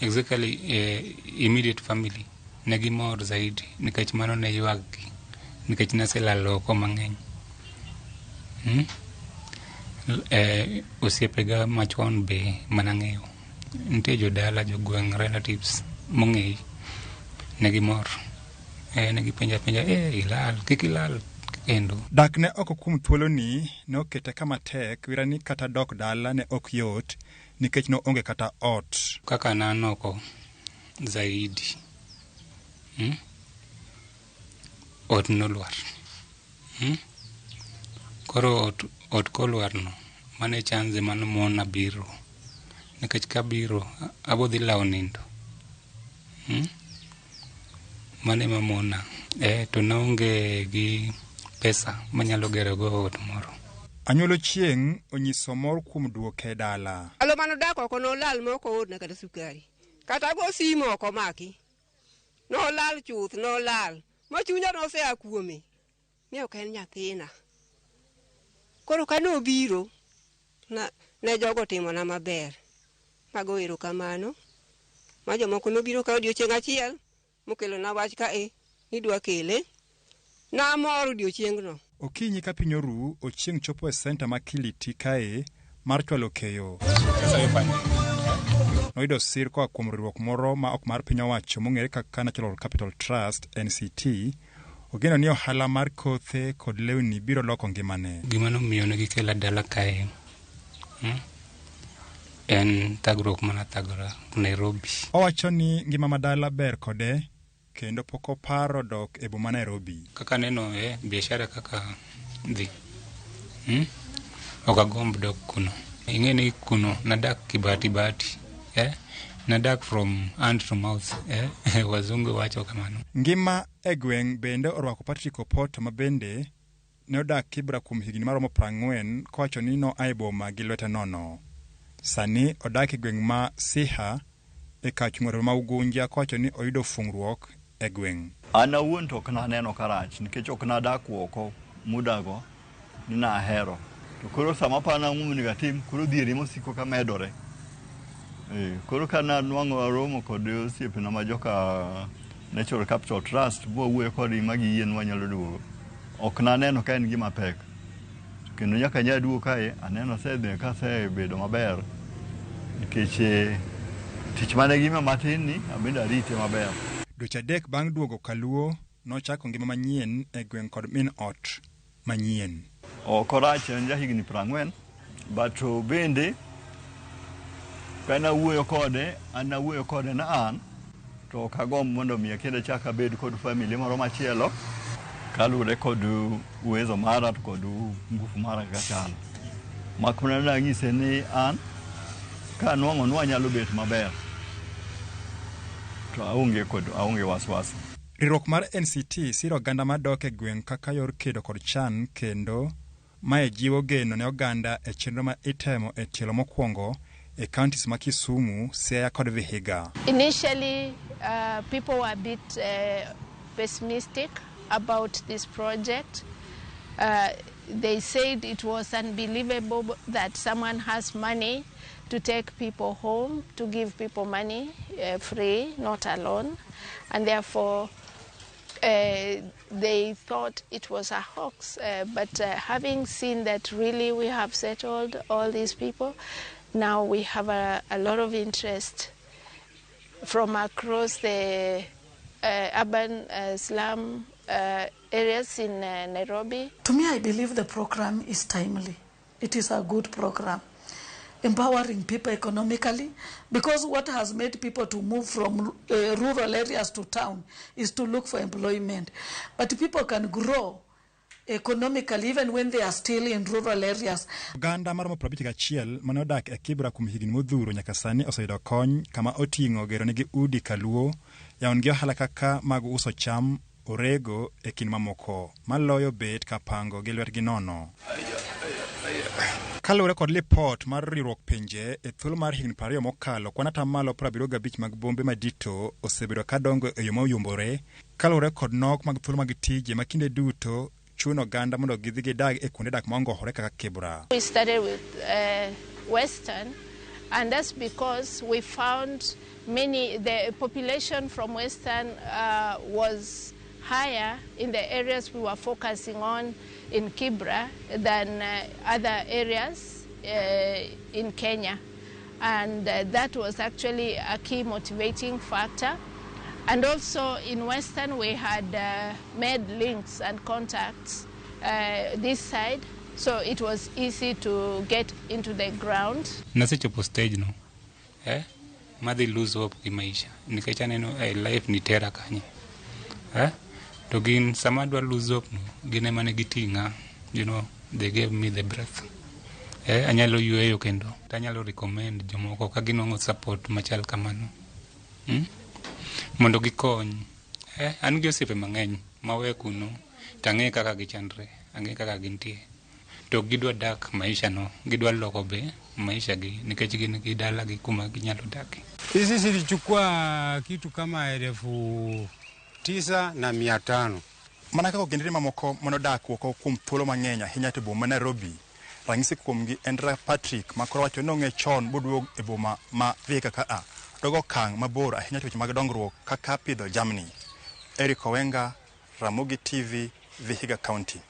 exactly immediate family ne gimor zaidi nikech mano ne ywak gi nikech naselalo oko mang'eny. Osiepega machon be manang'eyo nitie jodala, jogweng', relatives mong'eyi ne gimor. Ne gipenja penja, ilal, kik ilal kendo. Dak ne oko kuom thuoloni ne okete kama tek wira ni kata dok dala ne ok yot nikech noonge kata ot. Kaka nan oko zaidi. Ot nolwar. Koro ot kolwarno, mano e chanze mano mona biro. Nikech kabiro, abodhi lawo nindo. Mano ema mona. To naonge gi pesa manyalo gero go ot moro. Anyuolo Chieng' onyiso mor kuom duoke dala. Alo manodak oko nolal ma ok oorna kata sukari. Kata go simu ok omaki. Nolal chuth, nolal. Ma chunya nosea kuome. Ni ok en nyathina. Koro ka nobiro, ne jogo timona maber. Mago erokamano. Ma jomoko nobiro ka odiochieng' achiel, mokelona wach kae, ni dwa kele. Namor odiochieng'no. Okinyi ka piny oru, Ochieng' chopo e senta ma Kiliti kae mar chwalo keyo. Noyudo sir koa kuom riwruok moro ma ok mar piny owacho mong'ere kaka Natural Capital Trust (NCT). Ogeno ni ohala mar kothe kod lewni biro loko ngimane. Gima nomiyo ne gikela dala kae en thagruok mana thagora Nairobi. Owacho ni ngima ma dala ber kode kendo pok oparo dok e boma Nairobi. Kaka neno biashara kaka dhi. Ok agomb dok kuno. Ing'e ni kuno nadak kibati bati. Nadak from hand to mouth. Wazungu wacho kamano. Ngima e gweng' bende orwako Patrick Opoto ma bende ne odak Kibra kuom higni maromo 40 kowacho ni noa e boma gi lwete nono. Sani odak e gweng' ma Siha e kar chung' ma Ugunja kowacho ni oyudo fungruok e gweng'. An awuon to ok naneno karach nikech ok nadak oko mudago ni nahero. To koro sama aparo ni ang'o monego atim, koro dhier ema osiko ka medore. Koro ka nanwang'o aromo kod osiepena ma joka Natural Capital Trust bwawuoyo kodgi ma giyie ni wanyalo duogo. Ok naneno ka en gima pek. Kendo nyaka anya duogo kae, aneno asedhi kasebedo maber. Nikech tich mane gimiya matin ni, abende arite maber. Dweche 3 bang' duogo Kaluo, nochako ngima manyien e gweng' kod min ot manyien. Ok orach, en jahigni 40, but bende ka nawuoyo kode, an nawuoyo kode na an, to ok agomb mondo mi kendo achak abed kod family moro machielo kaluwore kod uwezo mara to kod ngufu mara kaka chalo. Mak mana nang'ise ni an ka anwang'o ni wanyalo bet maber to aonge wasiwasi. Riwruok mar NCT siro oganda madok e gweng' kaka yor kedo kod chan kendo mae jiwo geno ne oganda e chenro ma itemo e tielo mokwongo e counties ma Kisumu, Siaya kod Vihiga. Initially, people were a bit pessimistic about this project. They said it was unbelievable that someone has money to take people home, to give people money free, not a loan, and therefore they thought it was a hoax. But having seen that really we have settled all these people, now we have a lot of interest from across the urban slum areas in Nairobi. To me, I believe the program is timely. It is a good program, empowering people economically, because what has made people to move from rural areas to town is to look for employment. But people can grow economically even when they are still in rural areas. Oganda maromo 51 mane odak e Kibra kuom higni modhuro nyaka sani oseyudo kony kama oting'o geronegi udi Kaluo, yawonegi ohala kaka mag uso cham, orego e kind mamoko, maloyo bet kapango gi lwetgi nono. Kaluwore kod lipot mar riwruok pinje e thuolo mar higni 20 mokalo, kwan atamalo 75 mag bombe madito osebedo kadongo e yo moyumbore kaluwore kod nok mag thuolo mag tije ma kinde duto chuno oganda mondo gidhi gidag e kuonde dak maongohore kaka Kibra. We started with Western, and that's because we found the population from Western was higher in the areas we were focusing on in Kibra than other areas in Kenya. And that was actually a key motivating factor. And also in Western, we had made links and contacts this side, so it was easy to get into the ground. Nasechopo stage no madhi lose hope gi maisha nikech aneno life ni tera kanye to gin sama adwa lose hope no gin ema ne giting'a, you know, they gave me the breath. Anyalo yueyo kendo tanyalo recommend jomoko ka ginwang'o support machal kamano, Mondo gikony. An gi osiepe mang'eny mawe kuno tang'e kaka gichandre, ang'e kaka gintie. To gidwa dak maisha no, gidwa loko be maisha gi nikech gin gi dala gi kuma ginyalo dake. Hizi zilichukua kitu kama 9,500. Mana kaka ogendini mamoko manodak oko kuom thuolo mang'eny ahinya to boma ma Nairobi, ranyisi kuomgi en Patrick ma koro wacho ni ong'e chon boduog e boma ma Thika kaa dogo okang' mabor ahinya to weche mag dongruok kaka pidho jamni. Eric Owenga, Ramogi TV, Vihiga County.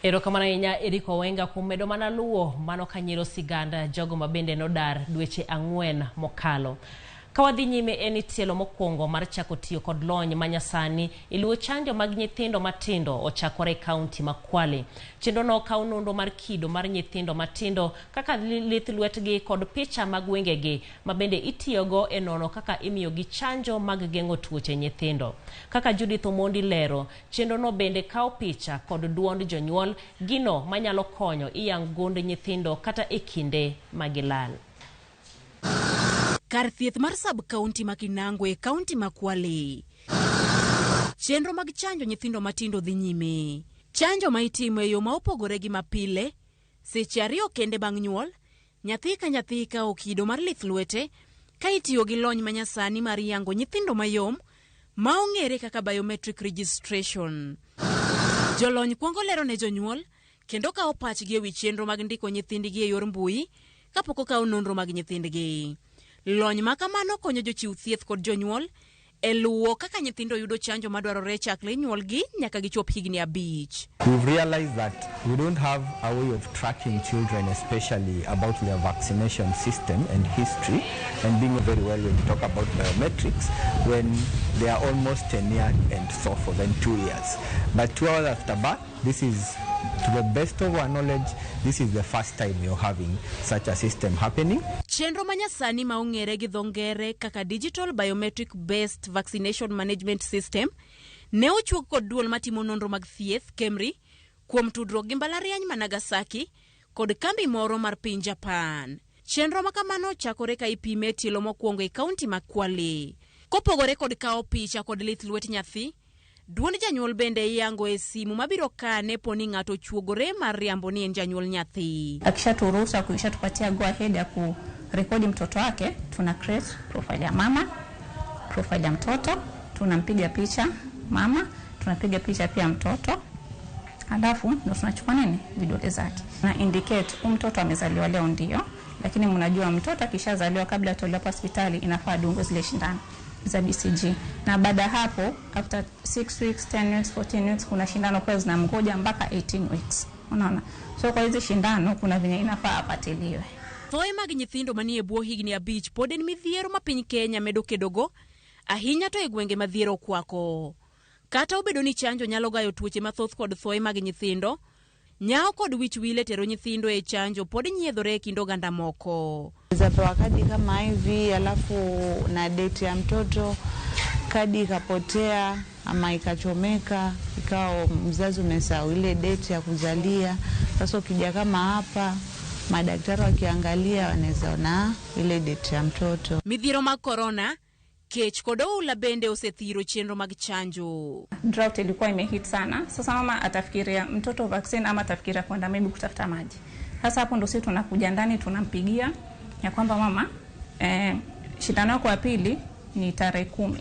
Erokamano ahinya Eric Owenga kuom medo mana luwo mano kanyiro siganda jogo ma bende nodar dweche 4 mokalo. Ka wadhi nyime en tielo mokwongo mar chako tiyo kod lony manyasani e luwo chanjo mag nyithindo matindo ochakore e kaunti ma Kwale. Chenrono okawo nonro mar kido mar nyithindo matindo kaka lith lwetgi kod picha mag wengegi ma bende itiyogo e nono kaka imiyogi chanjo mag geng'o tuoche nyithindo. Kaka Judith Omondi lero, chenrono bende kawo picha kod duond jonyuol, gino manyalo konyo iyang gund nyithindo kata e kinde magilal. Kar thieth mar sub-county ma Kinango e kaunti ma Kwale. Chenro mag chanjo nyithindo matindo dhi nyime. Chanjo ma itimo e yo ma opogore gi mapile, seche 2 kende bang' nyuol, nyathi ka nyathi kawo kido mar lith lwete ka itiyo gi lony manyasani mar yango nyithindo mayom ma ong'ere kaka biometric registration. Jolony kwongo lero ne jonyuol kendo kawo pachgi e wi chenro mag ndiko nyithindgi e yor mbui kapok okaw nonro mag nyithindgi. Lony ma kamano konyo jochiw thieth kod jonyuol e luwo kaka nyithindo yudo chanjo madwarore chakre nyuolgi nyaka gichop higni 5. We've realized that we don't have a way of tracking children, especially about their vaccination system and history, and being very well when we talk about biometrics, when they are almost 10 years and so forth, and 2 years. But 2 hours after birth, this is, to the best of our knowledge, this is the first time you're having such a system happening. Chenro manyasani ma ong'ere gi dho ngere kaka Digital Biometric Based Vaccination Management System ne ochuog kod duol matimo nonro mag thieth KEMRI kuom tudruok gi mbalariany ma Nagasaki kod kambi moro mar piny Japan. Chenro ma kamano chakore ka ipime e tielo mokwongo e kaunti ma Kwale. Kopogore kod kawo picha kod lith lwet nyathi, duond janyuol bende iyango e simu mabiro kane po ni ng'ato ochuogore mar riambo ni en janyuol nyathi. Akishaturuhusu akishatupatia go ahead ya kurekodi mtoto wake, tuna create profile ya mama, profile ya mtoto, tunampiga picha mama, tunapiga picha pia mtoto. Alafu ndo tunachukua nini? Vidole zake. Na indicate huyu mtoto amezaliwa leo ndio, lakini mnajua mtoto akishazaliwa kabla atolewe hospitali inafaa adungwe zile shindano za BCG. Na baada hapo after 6 weeks, 10 weeks, 14 weeks kuna shindano kwa zinamgoja mpaka 18 weeks. Unaona? So kwa hizi shindano kuna venye inafaa apatiliwe. Thoe mag nyithindo manie bwo higni 5 pod en midhiero ma piny Kenya medo kedogo ahinya to e gwenge ma dhier okwako. Kata obedo ni chanjo nyalo gayo tuoche mathoth kod thoe mag nyithindo, nyao kod wich wile tero nyithindo e chanjo pod nyiedhore e kind oganda moko. Zapewa kadi kama hivi alafu na date ya mtoto, kadi ikapotea ama ikachomeka, ikawa mzazi umesahau ile date ya kuzalia. Sasa ukija kama hapa madaktari wakiangalia wanaweza ona ile date ya mtoto. Midhiero mag corona, kech kod oula bende osethiro chenro mag chanjo. Drought ilikuwa imehit sana. Sasa mama atafikiria mtoto vaccine ama atafikiria kwenda maybe kutafuta maji. Sasa hapo ndo sisi tunakuja ndani tunampigia ya kwamba mama, shindano yako ya pili ni tarehe 10.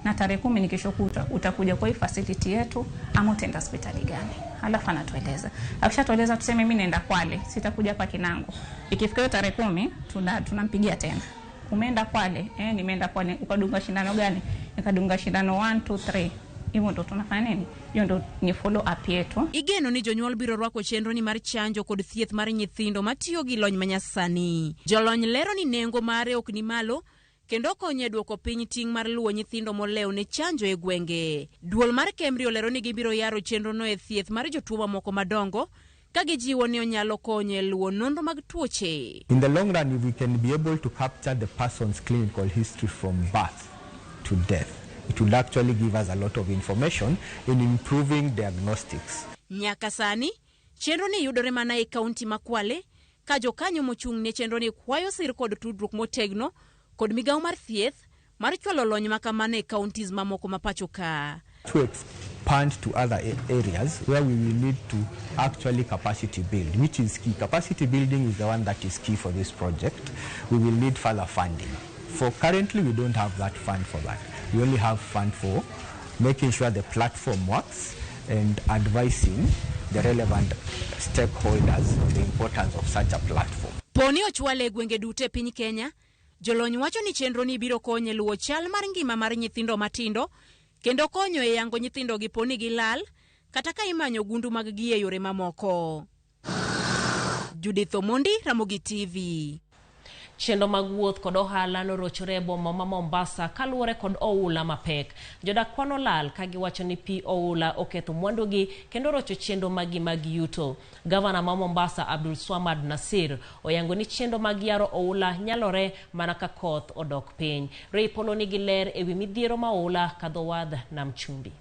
Na tarehe 10 ni kesho kutwa utakuja kwa hii facility yetu ama utaenda hospitali gani? Alafu anatueleza. Akishatueleza tuseme mimi naenda Kwale, sitakuja hapa Kinango. Ikifika tarehe 10 tunampigia tena. Umeenda Kwale? Nimeenda Kwale. Ukadunga shindano gani? Nikadunga shindano 1 2 3. Hivyo ndo tunafanya nini? Hiyo ndo ni follow up yetu. Igeno ni jonyuol biro rwako chenro ni mar chanjo kod thieth mar nyithindo matiyo gi lony manyasani. Jolony lero ni nengo mare ok ni malo kendo konyo e duoko piny ting' mar luwo nyithindo molewo ne chanjo e gwenge. Duol mar Kemri olero ni gibiro yaro chenrono e thieth mar jotuo mamoko madongo ka gijiwo ni onyalo konyo e luwo nonro mag tuoche. In the long run, if we can be able to capture the person's clinical history from birth to death, it would actually give us a lot of information in improving diagnostics. Nyaka sani, chenro ni yudore mana e kaunti ma Kwale ka jokanyo mochung' ne chenro ni kwayo sir kod tudruok motegno kod migawo mar thieth mar chwalo lony ma kamano e counties mamoko ma pacho ka. To expand to other areas where we will need to actually capacity build, which is key. Capacity building is the one that is key for this project. We will need further funding. For currently, we don't have that fund for that. We only have fund for making sure the platform works and advising the relevant stakeholders on the importance of such a platform. Poni ochwale e gwenge duto e piny Kenya, jolony wacho ni chenro ni biro konyo e luwo chal mar ngima mar nyithindo matindo kendo konyo e yango nyithindo gi poni gilal kata ka imanyo gundu mag gi e yore mamoko. Judith Omondi, Ramogi TV. Chenro mag wuoth kod ohala norochore e boma ma Mombasa kaluwore kod oula mapek. Jodak kwano lal ka giwacho ni pi oula oketho mwandugi kendo rocho chenro maggi mag yuto. Gavana ma Mombasa Abdul Swamad Nasir oyango ni chenro mag yaro oula nyalore mana ka koth odok piny. Ray Polo nigi ler ewi midhiero ma oula kadho wadh Nam Chumbi.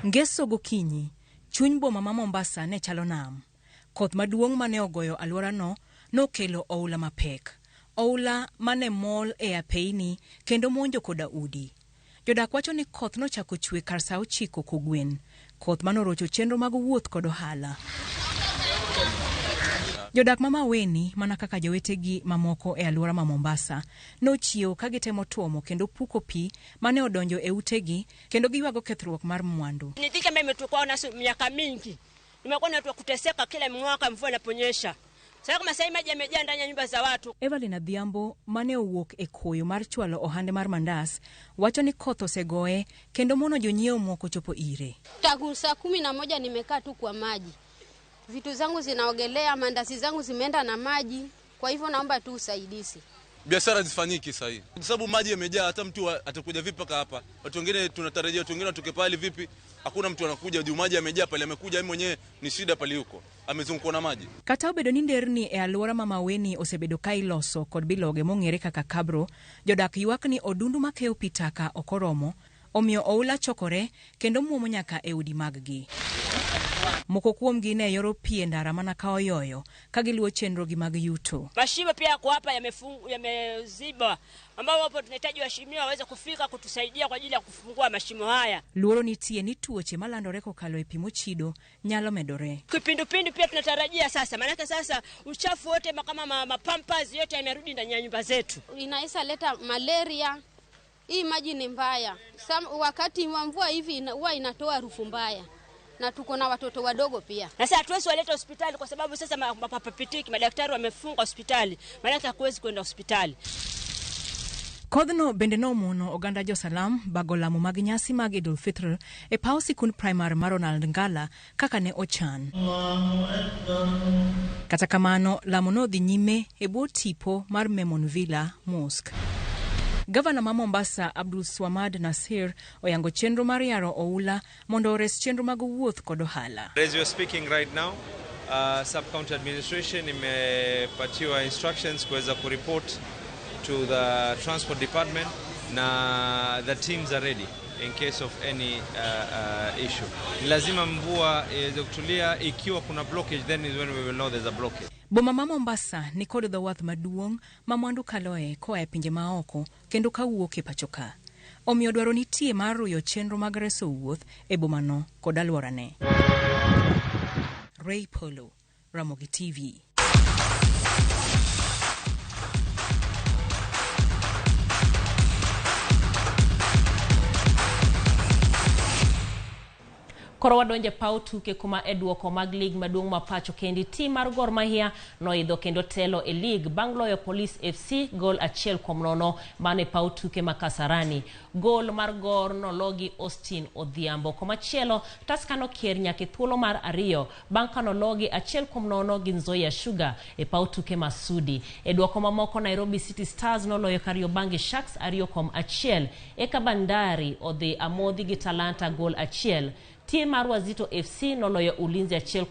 Ngeso gokinyi, chuny boma ma Mombasa ne chalo nam. Koth maduong' mane ogoyo alworano nokelo oula mapek. Oula mane mol e apeini kendo monjo koda udi. Jodak wacho ni koth nochako chwe kar sa 9 kogwen. Koth manorocho chenro mag wuoth kod ohala. Jodak ma Maweni, mana kaka jowetegi mamoko e alwora ma Mombasa, nochiewo ka gitemo tuomo kendo puko pi mane odonjo e utegi kendo giywago kethruok mar mwandu. Ni dhiki ambayo imetukua naso miaka mingi. Nimekuwa na watu wa kuteseka kila mwaka mvua inaponyesha. Sasa kama sasa maji yamejaa ndani ya nyumba za watu. Evelyn Adhiambo mane owuok e koyo mar chwalo ohande mar mandas wacho ni koth osegoye kendo mono jonyiewo moko chopo ire. Tangu saa 11 nimekaa tu kwa maji. Vitu zangu zinaogelea, mandasi zangu zimeenda na maji. Kwa hivyo naomba tu usaidizi. Biashara zifanyiki sasa hivi. Kwa sababu maji yamejaa, hata mtu atakuja vipi paka hapa? Watu wengine tunatarajia watu wengine watoke pale vipi? Hakuna mtu anakuja juu maji yamejaa pale, amekuja yeye mwenyewe ni shida pale yuko. Amezungukwa na maji. Kata obedo ni nderni e alwora ma Maweni osebedo ka iloso kod biloge mong'ere kaka kabro, jodak ywak ni odundu makeyo pi taka ok oromo, omiyo oula chokore kendo muomo nyaka e udi maggi. Moko kuomgi ne yoro pi e ndara mana ka oyoyo ka giluwo chenrogi mag yuto. Mashimo pia yako hapa yameziba, ambao wapo tunahitaji waheshimiwa waweze kufika kutusaidia kwa ajili ya kufungua mashimo haya. Luoro nitie ni tuoche malandore kokalo e pi mochido nyalo medore. Kipindupindu pia tunatarajia sasa, maanake sasa uchafu wote kama mapampers yote yamerudi ndani ya nyumba zetu. Inaweza leta malaria. Hii maji ni mbaya. Wakati wa mvua hivi huwa inatoa harufu mbaya. Na tuko na watoto wadogo pia. Na sasa hatuwezi waleta hospitali kwa sababu sasa mapapapitiki, madaktari wamefunga hospitali. Maana hakuwezi kwenda hospitali. Kodhno bende nomono oganda jo-Salam bago lamo mag nyasi mag Idul Fitr e paw sikund primar mar Ronald Ngala kaka ne ochan. Kata kamano, lamo nodhi nyime e bwo tipo mar Memon Villa Mosque. Gavana ma Mombasa Abdul Swamad Nasir oyango chenro mar yaro oula mondo ores chenro mag wuoth kod ohala. As we are speaking right now, sub-county administration imepatiwa instructions kuweza kureport to the transport department na the teams are ready in case of any issue. Lazima mvua iweze kutulia, ikiwa kuna blockage then is when we will know there's a blockage. Boma ma Mombasa ni kod dho wath maduong' ma mwandu kaloe koa e pinje maoko kendo kawuok e pacho ka. Omiyo dwaro nitie mar ruyo chenro mag reso wuoth e bomano kod alworane. Ray Polo, Ramogi TV. Koro wadonje e paw tuke kuma e duoko mag lig maduong' ma pacho kendi tim mar Gor Mahia noidho kendo telo e lig bang' loyo Police FC gol 1-0 mano e paw tuke ma Kasarani. Gol mar Gor nologi Austin Odhiambo. Komachielo Tusker nokier nyaka e thuolo mar ariyo bang' ka nologi 1-0 gi Nzoia Sugar e paw tuke ma Sudi. E duoko mamoko Nairobi City Stars noloyo Kariobangi Sharks 2-1 eka Bandari odhi amodhi gi Talanta gol 1. Tim mar Wazito FC noloyo Ulinzi 1-0.